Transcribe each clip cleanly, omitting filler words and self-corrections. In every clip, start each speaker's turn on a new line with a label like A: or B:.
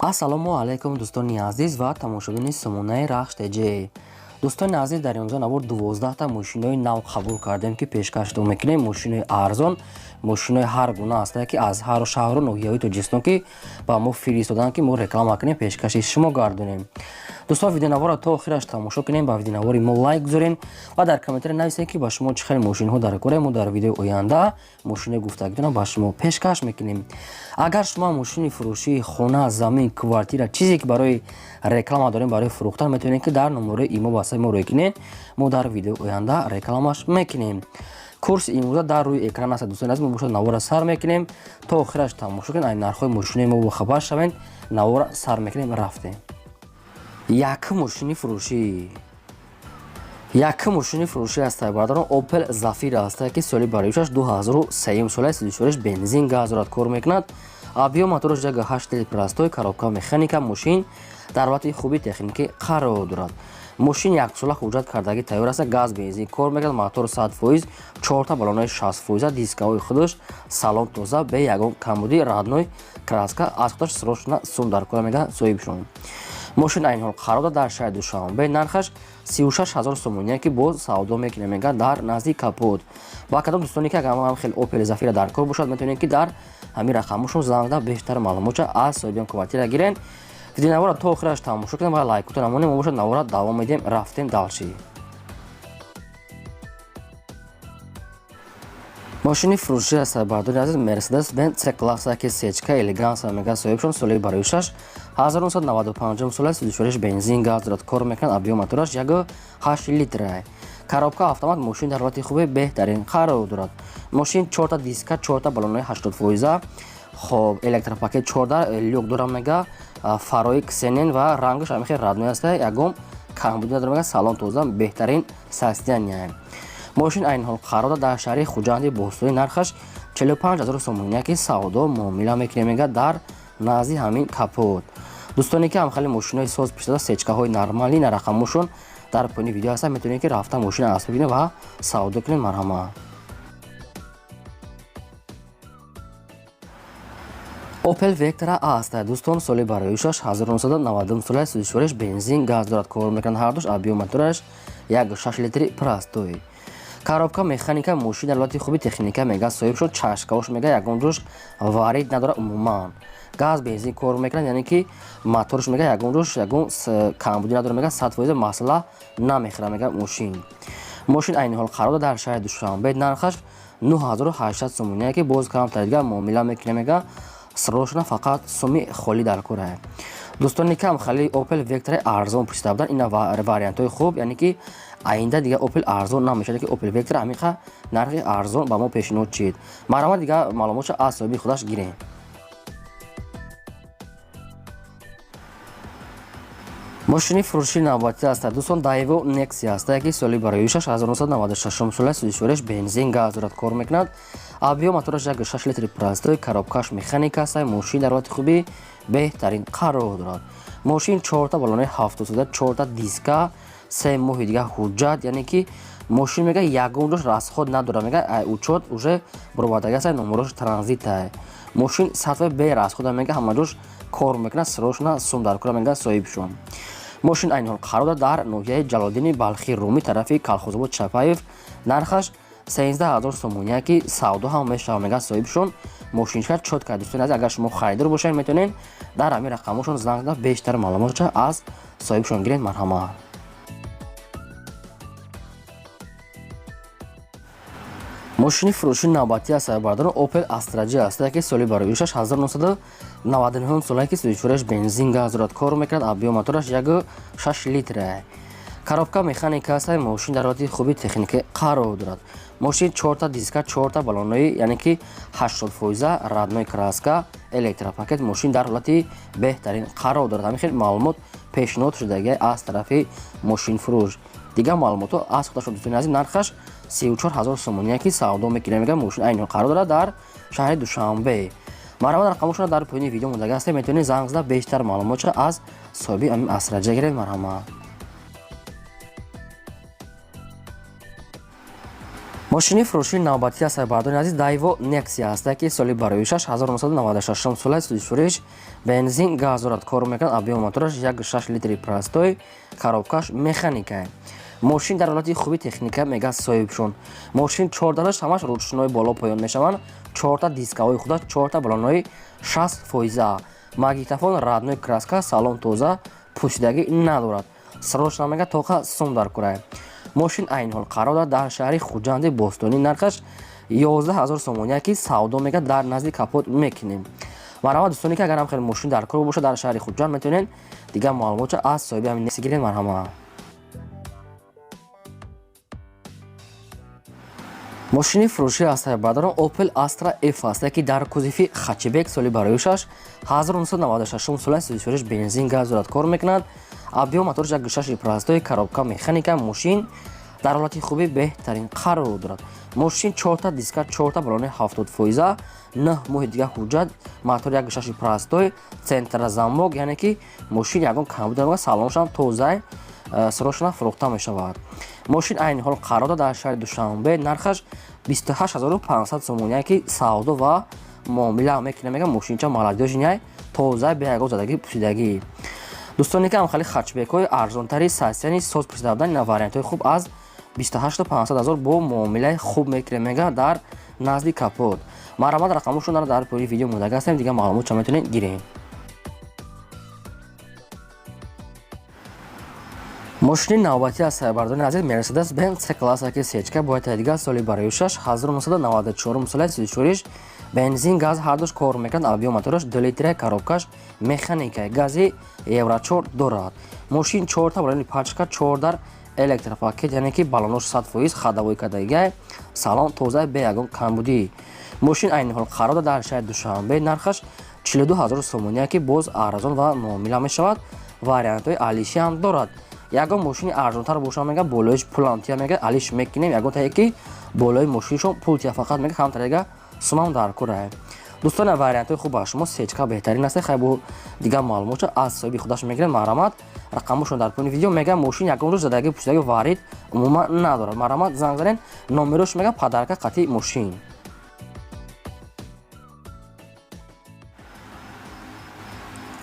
A: Ассалому алайкум, дӯстони азиз ва тамошобини сомонаи Рахш ТЖ. Дӯстони азиз, дар имрӯза навор 12та мошинои нав қабул кардем, ки пешкаштон мекунем. Мошинои арзон, мошинои ҳар гуна ҳастае, ки аз ҳар шаҳру ноҳияҳои Тоҷикистон ки ба мо фиристоданд, ки мо реклама кунем, пешкаши шумо гардонем. Дӯстон, видеонаворро то охираш тамошо кунем, ба видеонавори мо лайк гузорем ва дар комментария нависем, ки ба шумо чӣ хел мошинҳо дар кора. Мо дар видеои оянда мошинои гуфтагитонро ба шумо пешкаш мекунем. Агар шумо мошини фурӯшии хона, замин, квартира, чизе ки барои реклама дорем, барои фурӯхтан, метавонед, ки дар номерои имо васаи мо рӯй кунед. Мо дар видеои оянда рекламаш мекунем. Курси имрӯза дар рӯи экран аст. Дӯстони азиз, мо бошад навора сар мекунем, то охираш тамошо кунед, ай нархҳои мошинои мо бохабар шавед. Навора сар мекунем, рафтем. Якум мошини фурӯшӣ, якум мошини фурӯшӣ аст, бародарон, Opel Zafira аст, ки соли бароишаш 2003 сола, сидушориш бензин, газ дорад, кор мекунад. Объём мотораш 1,8 литр простой, коробка механика. Мошин дар ҳолати хуби техникӣ қарор дорад. Мошин яксола ҳуҷҷат кардагӣ тайёр аст, газ, бензин кор мекунад, мотор 100%, чорта баллонаи 60%, дискаҳои худаш, салон тоза, бе ягон камбудӣ, родной краска, аз худаш срочно сум дар кора, мегӯяд соҳибшон. Мошин айни ҳол қарор дорад дар шаҳри Душанбе, нархаш 36 000 сомония, ки боз савдо мекунем, мегӯяд, дар назди капот. Ба кадом дӯстоне ки агар ҳам хел Opel Zafira дар кор бошад, метавонед, ки дар ҳамин рақамошон занг зада, бештар маълумотша аз соҳибиён квартира гирен. Видеонавора то охираш тамошо кунем ва лайкута намонем. Мо бошад навора давом медиҳем, рафтем дальше. Мошини фурӯшӣ аст, бардори азиз, Мерседес Бенз С класса, ки сечка элеганса, мегӯяд соҳибшон. Соли бароишаш 1995 сола, сидушориш бензин, газ дорад, кор мекунад. Объём мотораш 1,8 литра, коробка автомат. Мошин дар ҳолати хуби беҳтарин қарор дорад. Мошин чорта диска, чорта баллонаи 80%, хоб, электропакет, чорда люк дорам, мега, фарои ксенон ва рангаш ҳамихел родной аст, ягон камбудӣ надорам, мега, салон тоза, беҳтарин состояние. Мошин айни ҳол қарор дорад дар шаҳри Хуҷанди бостонӣ, нархаш 45 000 сомония, ки савдо муомила мекунем, мега, дар назди ҳамин капот. Дӯстоне ки ҳамхели мошинои соз пишада, сечкаҳои нормалӣ, на рақамошон дар поёни видео ҳастанд, метавонед, ки рафта мошина аз бибинед ва савдо кунед, марҳамат. Opel Vectra аст, дӯстон, соли бароишаш 1990 сола, судишвориш бензин, газ дорад, кор мекунад ҳардуш. Объём мотораш 1,6 литри простой, коробка механика. Мошин дар ҳолати хуби техника, мега соҳибшон. Чашкаош, мега, ягон ҷош варид надорад умуман. Газ, бензин кор мекунад, яъне ки моторш, мега, ягон ҷош ягон камбудӣ надорад, мега, 100% масъала намехӯрад, мега, мошин. Мошин айни ҳол қарор дорад дар шаҳри Душанбе, нархаш 9800 сомония, ки боз камтар дигар муомила мекунем, мега, срочно фақат суми холӣ дар кора. Дӯстоне ки ҳамхели Opel Vectra арзон пурсида буданд, ина вариантҳои хуб, яъне ки оинда дигар Opel арзон намешавад, ки Opel Vectra ҳамиқа нархи арзон ба мо пешниҳод шид. Марҳамат, дигар маълумотшо аз соҳиби худаш гирем. Мошини фурӯшии навбатӣ аст, дӯстон, Daewoo Nexia аст, ки соли бароишаш 1996 сола, судишвориш бензин, газ дорад, кор мекунад. Объём мотораш 1,6 литри простой, коробкаш механика аст. Мошин дар ҳолати хуби беҳтарин қарор дорад. Мошин чорта баллонаи 70, чорта диска, 3 моҳи дигар ҳуҷҷат, яъне ки мошин, мега, ягон ҷош расход надорад, мега, учёт уже баровардаги аст, номерош транзита. Мошин 100% бе расхода, мега, ҳама ҷош кор мекунад, срочно сум дар кора, мега соҳибшон. Мошин айни ҳол қарор дорад дар ноҳияи Ҷалолиддини Балхӣ, Румӣ, тарафи Калхозобод Чапаев, нархаш 13 000 сомония, ки савдо ҳам мешавад, мега соҳибшон. Мошинча чётко, дӯстони азиз, агар шумо харидор бошед, метавонед дар ҳамин рақамошон занг зада, бештар маълумотша аз соҳибшон гиред, марҳамат. Мошини фурӯшии навбатӣ аст, бардорон, Opel Astra J аст, ки соли бароишаш 1999 сола, ки судишвориш бензин, газ дорад, кор мекунад. Объём мотораш 1,6 литра, коробка механика аст. Мошин дар ҳолати хуби техникӣ қарор дорад. Мошин чорта диска, чорта баллонои, яъне ки 80%, родной краска, электропакет. Мошин дар ҳолати беҳтарин қарор дорад. Ҳамин хел маълумот пешниҳод шудагӣ аз тарафи мошинфурӯш. Дигар маълумотҳо аз худашон, дӯстони азиз. Нархаш 34 000 сомония, ки савдо мекунем, мега. Мошин айни ҳол қарор дорад дар шаҳри Душанбе. Марҳамат, рақамошонро дар поёни видео мондаги ҳастем, метавонед занг зада, бештар маълумотша аз соҳиби ҳамин Astra J гиред, марҳамат. Мошини фурӯшии навбатӣ аст, бардони азиз, Daewoo Nexia аст, ки соли бароишаш 1996 сола, судишвориш Бензин, газ дорад, кор мекунад. Объём мотораш 1,6 литри простой, коробкаш механика. Мошин дар ҳолати хуби техника, мега соҳибшон. Мошин чордараш ҳамаш ручной боло поён мешаванд, чорта дискаҳои худаш, чорта балонҳои 60%. Магнитофон, родной краска, салон тоза, пӯсидагӣ надорад. Срочно мега тоқа сум дар курай. Мошин айни ҳол қарор дорад дар шаҳри Хуҷанди бостонӣ, нархаш 11 000 сомония, ки савдо мега дар назди капот мекунем. Марҳамат, дӯстоне ки агар ҳам хеле мошин дар кор бошад дар шаҳри Хуҷанд, метавонед дигар маълумотро аз соҳиби ҳамин гиред. Марҳамат. Мошини фурӯшӣ ҳастаи, бародарон, Opel Astra F ҳаста, ки дар кузови хэтчбек, соли бароишаш 1996 сола, сӯзишвориш бензин, газ дорад, кор мекунад. Объём мотораш 1,6 простой, коробка механика. Мошин дар ҳолати хуби беҳтарин қарор дорад. Мошин чорта диска, чорта балони 70%, 9 моҳи дига ҳуҷҷат, мотор 1,6 простой, центрозамок, яъне ки мошин ягон камбуд, салоншам тозай. Срочно фурӯхта мешавад. Мошин айни ҳол қарор дорад дар шаҳри Душанбе, нархаш 28 500 сомония, ки савдо ва муомила мекунад. Мега мошинча молодёжный, тоза, бе ягон задагӣ, пӯсидагӣ. Дӯстоне ки ҳам хеле хэтчбекҳои арзонтари состояние соз пӯсида будан, ина вариантҳои хуб аз 28 500 ҳазор бо муомилаи хуб мекунем, мега дар назди капот. Марҳамат, рақамошонро дар поёни видео мондага ҳастем, дигар маълумотча метавонед гирем. Мошини навбатӣ аз сайбардони азиз Мерседес Бенз С класса, ки сечка бояд дигар, соли бароишаш 1994 соли, сӯзишвориш бензин, газ ҳардуш кор мекунад. Объём мотораш 2 литра, коробкаш механика, гази евро 4 дорад. Мошин чорта балони пачка, чордар электропакет, яъне ки балонош 100%, ходовой кардагиай, салон тоза, бе ягон камбудӣ. Мошин айни ҳол қарор дорад дар шаҳри Душанбе, нархаш 42 ҳазор сомония, ки боз арзон ва муомила мешавад, вариантҳои алиши ҳам дорад. Ягон мошини арзонтар боша, мега болоиш пулам тия, мега алиш мекунем. Ягон тае ки болои мошиншон пул тия, фақат мега камтарега сумам дар курае. Дӯстони, вариантҳои хуб ба шумо сечка беҳтарин аст. Хай, бо дигар маълумотшо аз соҳиби худаш мегирем. Марҳамат, рақамошон дар поёни видео. Мега мошин ягон рӯз задагӣ, пӯсидагӣ, варид умуман надорад. Марҳамат, занг занед, номерош мега подарка қатъи мошин.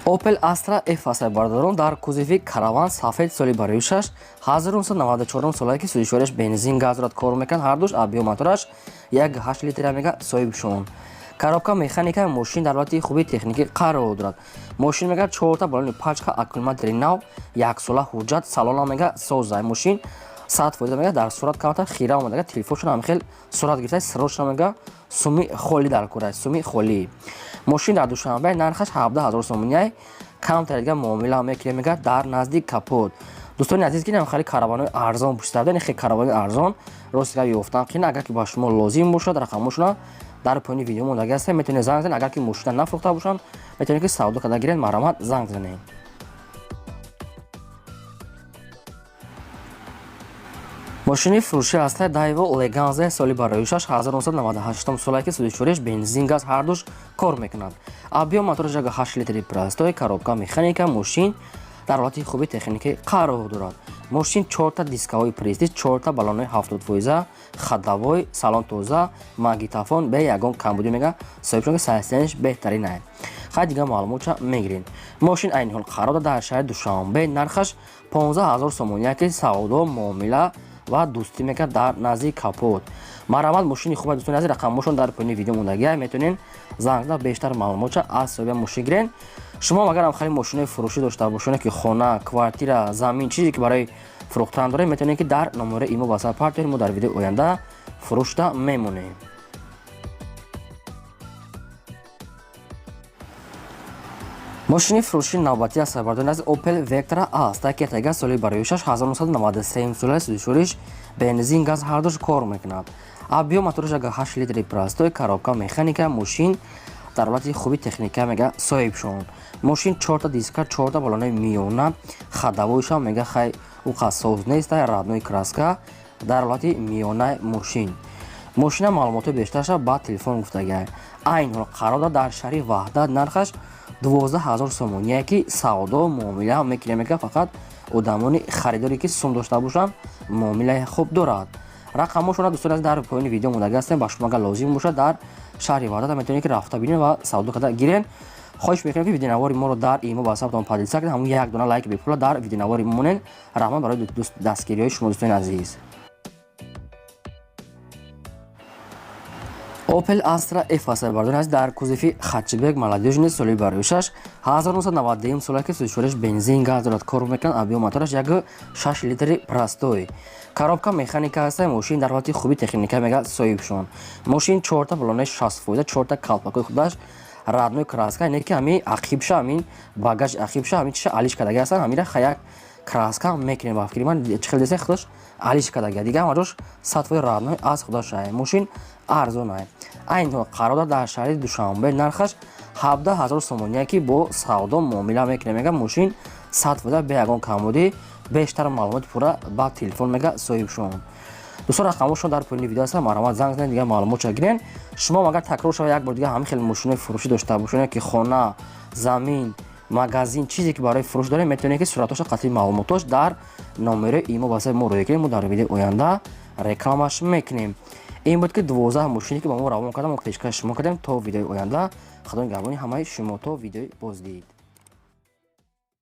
A: Opel Astra F аст, бародарон, дар кузови караван, сафед, соли бароишаш 1994 солае, ки сӯзишвориш бензин, газ дорад, кор мекунад ҳардуш. Объём мотораш 1,8 литра, мега соҳибшон. Коробка механика. Мошин дар ҳолати хуби техникӣ қарор дорад. Мошин мега чорта балони пачка, аккумулятори нав, яксола ҳуҷҷат, салона мега созай. Мошин 100%, мега дар сурат камтар хира омадага, телефоншон ҳам хел сурат гирифта. Срочно мега суми холӣ дар курай, суми холӣ. Мошин дар Душанбе, нархаш 17 000 сомониай, камтар дига муомила мекунем, мега дар назди капот. Дӯстони азиз, ки хеле караванҳои арзон пушта будан, хеле каравани арзон рост гап ёфтан қин. Агар ки ба шумо лозим бошад, рақамошона дар поёни видео мондаги ҳастем, метавонед занг занед. Агар ки мошина нафурӯхта бошанд, метавонед ки савдо карда гиред. Марҳамат, занг занед. Мошини фурӯшӣ ҳаста Daewoo Leganza, соли бароишаш 1998 солае, ки сӯзишвориш бензин, газ ҳардуш кор мекунад. Объём мотораш 1,8 литри простой, коробка механика. Мошин дар ҳолати хуби техникӣ қарор дорад. Мошин чорта дискаҳои президи, чорта балонҳои 70%, ходовой, салон тоза, магнитофон, бе ягон камбудӣ. Мега соҳибшон ки состояние ш беҳтарин ай. Хай, дигар маълумотша мегирем. Мошин айни ҳол қарор дорад дар шаҳри Душанбе, нархаш 15 000 сомония, ки савдо, муомила ва дӯстӣ мекард дар назди капот. Марҳамат, мошини хуба, дӯстони азиз, рақамҳошон дар поёни видео мондагия, метавонед занг зада бештар маълумотша аз соҳиби мошин гирен. Шумо агарам хеле мошинои фурӯшӣ дошта бошед, ки хона, квартира, замин, чизе ки барои фурӯхтан доред, метавонед ки дар номераи имо васап партиёред, мо дар видеои оянда фурӯшда мемонем. Мошини фурӯшии навбатӣ аз сарбардони аз Opel Vectra аст, ки тага соли бароишаш 1993 сола, сӯзишвориш бензин, газ ҳардуш кор мекунад. Объём мотораш 1,8 литри простой, коробка механика. Мошин дар ҳолати хуби техника, мега соҳибшон. Мошин чорта диска, чорта балонаи миёна, ходовой шам мега хай уқа соз нест, родной краска, дар ҳолати миёнаи мошин. Мошина маълумотҳои бештарша ба телефон гуфтагиай. Айн ҳол қарор дорад дар шаҳри Ваҳдат, нархаш 12 000 сомоние, ки савдо, муомила мекунем, мега фақат одамони харидоре ки сум дошта бошанд, муомилаи хуб дорад. Рақамҳошона, дӯстони азиз, дар поёни видео мондаги ҳастем. Ба шумо агар лозим бошад, дар шаҳри Ваҳдат метавонед ки рафта бинед ва савдо карда гирен. Хоҳиш мекунем, ки видеонавори моро дар имо ба сабтон поделиться кунед, ҳамун як дона лайк бепула дар видеонавори монед. Раҳмат барои дастгириҳои шумо, дӯстони азиз. Opel Astra F аст, бардори азиз, дар кузови хэтчбек молодёжный, соли барои 6 1991 сола, ки сӯзишвориш бензин, газ дорад, кор мекунад. Объём мотораш 1,6 литри простой, коробка механика аст. Мошин дар ҳолати хуби техника, мега соҳибшон. Мошин чорта баллонаи 60%, чорта калпакои худаш родной краска, не ки ҳами ақибша, ҳамин багаж ақибша, ҳамин чиша алиш кардаги ҳастанд. Ҳамира хаяк краска мекунем. Ба фикри ман, чӣ хел десе, худаш алиш кардаги, дига ҳамаҷош 100% родной аз худаш. Мошин арзон ай. Айни ҳол қарор дорад дар шаҳри Душанбе, нархаш 17 000 сомония, ки бо савдо муомила мекунем, мега. Мошин 100% бе ягон камбудӣ. Бештар маълумоти пурра ба телефон, мега соҳибшон. Дӯстон, рақамҳошон дар поёни видео ҳастанд, марҳамат, занг занед, дигар маълумотша гирен. Шумо агар такрор шава, як бор дига ҳамин хел мошинои фурӯшӣ дошта бошед, ки хона, замин, магазин, чизе ки барои фурӯш дорем, метавонед, ки суратҳоша қатъи маълумотош дар номерои имо ба мо рӯя кунем, мо дар видеои оянда рекламаш мекунем. Ин буд, ки 12 мошине, ки ба мо равон кардам, мо пешкаши шумо кардем. То видеои оянда, худо нигаҳбони ҳамаи шумо, то видеои боздид.